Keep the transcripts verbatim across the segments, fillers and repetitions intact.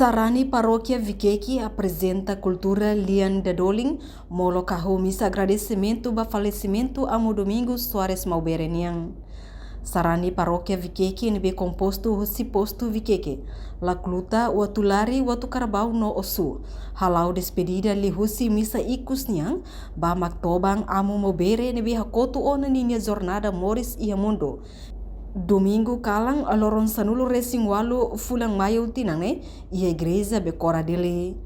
Sarani Parókia Viqueque aprezenta kultura lian dadolin, molok hahú misa agradesimentu ba falesimentu Amu Domingos Soares Maubere nian. Sarani Parókia Viqueque ne'ebé kompostu husi postu Viqueque, Lacluta, Uatulari, Uatucarbau no Ossu, hala'o despedida liuhusi misa ikus nian ba Maktoban Amu Maubere ne'ebé hakotu ona ninia jornada moris iha mundu. Domingu kalan, loron sanulu-resin-ualu fulan Maiu tinan ne'e, iha Igreja Becora Dili.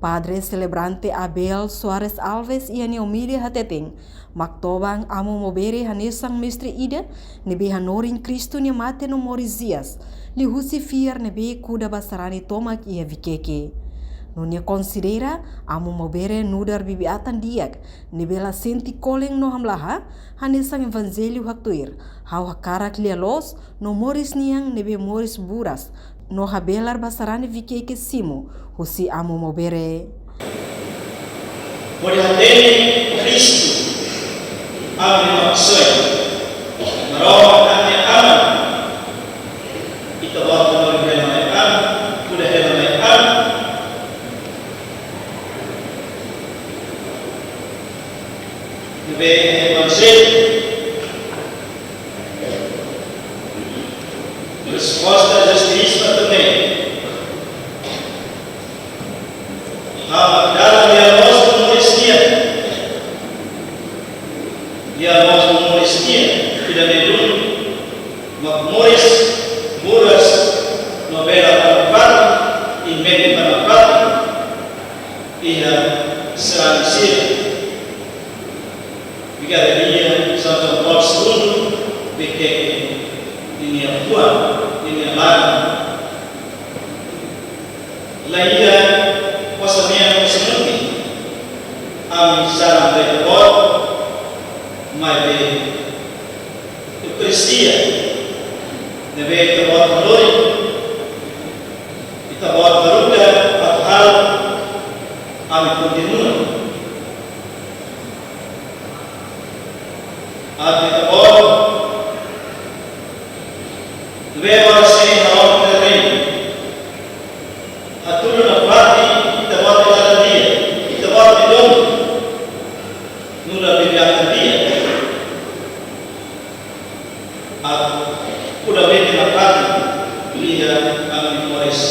Padre selebrante Abel Soares Alves iha nia omilia hateten, Maktoban Amu Maubere hanesan mestre ida ne'ebé hanorin Kristu nia mate no moris hi'as, liuhusi fiar ne'ebé kuda ba sarani tomak iha Viqueque. No nia konsidera Amu Maubere nu'udar bibi-atan di'ak ne'ebé la sente kolen no hamlaha, hanesan Evanjellu haktuir: Ha'u hakarak lia-loos no moris nian ne'ebé moris buras, no habelar ba sarani Viqueque simu husi Amu Maubere. Hodi hatene Kristu, Amu nia maldisoin. Maromak nia Aman, Ita-Boot hanorin hela mai an, kuda hela mai an. Ne'ebé Evanjellu, resposta Jesus Kristu atu ne'e: Ha'u mak dalan, lia-loos no moris nian. Lia-loos no moris nian, ida-ne'e duni mak moris buras no bele ba nafatin, i metin ba nafatin iha sarani sira. Vigáriu São João Paulo Segundo, Viqueque ninia fuan, ninia laran. Laiha osan ne'e osan mutin, ami saran ba Ita-Boot, maibé Eukaristia ne'ebé Ita-Boot hanorin, Ita-Boot haruka atu halo, ami kontinua. Atu Ita-Boot, ne'ebé oras ne'e halo terreno, hatudu nafatin Ita-Boot nia laran di'ak, Ita-Boot nia domin, nu'udar bibi-atan di'ak. Atu kuda metin nafatin iha ami-nia moris.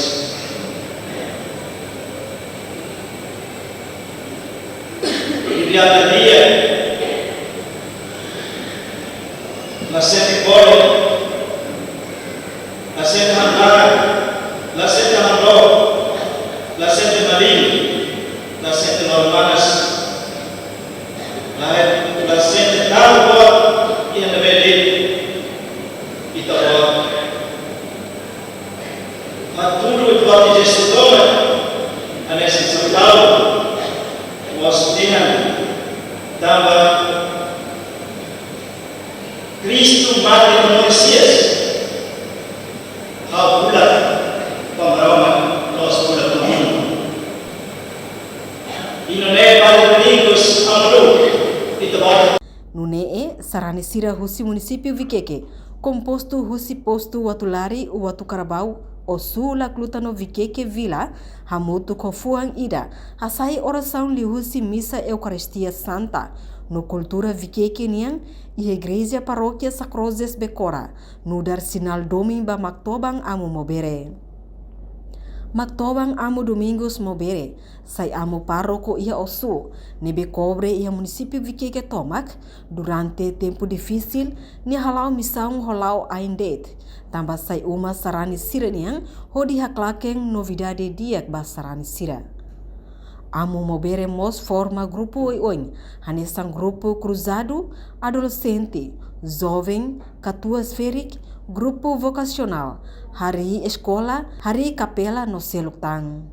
Bibi-atan di'ak, la sente kolen, la sente hamlaha, la sente hamrook, la sente malignu, la sente loron manas, la, la sente tabu boot iha ne'ebé de'it. Ita-Boot hatudu buat jestu tomak, hanesan São Paulo mós dehan, tanba Kristu mate no moris hi'as, ha'u bulak ba Maromak, loos bulak ba mundu. I nune'e Padre Domingos, Amu Domingos, Ita-Boot. Nune'e, sarani sira husi munisípiu Viqueque, kompostu husi postu Uatulari, Uatucarbau, Ossu, Lacluta no Viqueque Vila, hamutuk ho fuan ida, hasai orasaun liuhusi misa Eukaristia Santa no kultura Viqueque nian, iha Igreja Parókia Sacrozes Becora, nu'udar sinál domin ba Maktoban Amu Maubere. Maktoban Amu Domingos Maubere sai amu pároku iha Ossu, ne'ebé kobre iha munisípiu Viqueque tomak. Durante tempu difisil, nia hala'o misaun ho la'o ain de'it, tanba sai uma sarani sira-nian hodi haklaken novidade di'ak ba sarani sira. Amu Maubere mós forma grupu oioin, hanesan grupu kruzadu, adolexente, joven, katuas ferik, grupu vokasionál, harii eskola, harii kapela no seluk tan.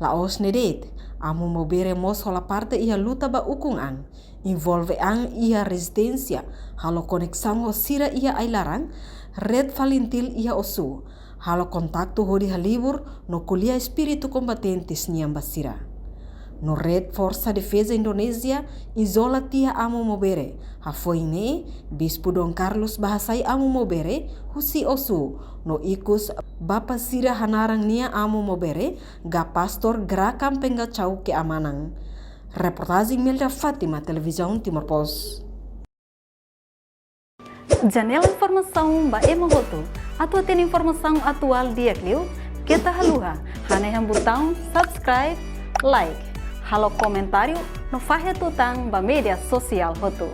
La'ós ne'e de'it, Amu Maubere mós hola parte iha luta ba ukun an, envolve an iha rezisténsia, halo koneksaun ho sira iha ai-laran, Rede Falintil iha Ossu, halo kontaktu hodi halibur no ko'alia espíritu kombatentes nian ba sira. No Rede Forsa Defeza Indonézia izola tiha Amu Maubere. Hafoin ne'e, Bispu Dom Carlos bá hasai Amu Maubere husi Osu, no ikus bapa sira hanaran nia Amu Maubere, ka Pastór Gerakan Pengacau Keamanan. Reportajen Melda Fátima, Televizaun Timor Post. Janela informasaun ba ema hotu. Atu hatene informasaun atuál di'ak liu, keta haluha hanehan butaun subscribe, like, halo komentáriu no fahe tutan ba média sosiál hotu.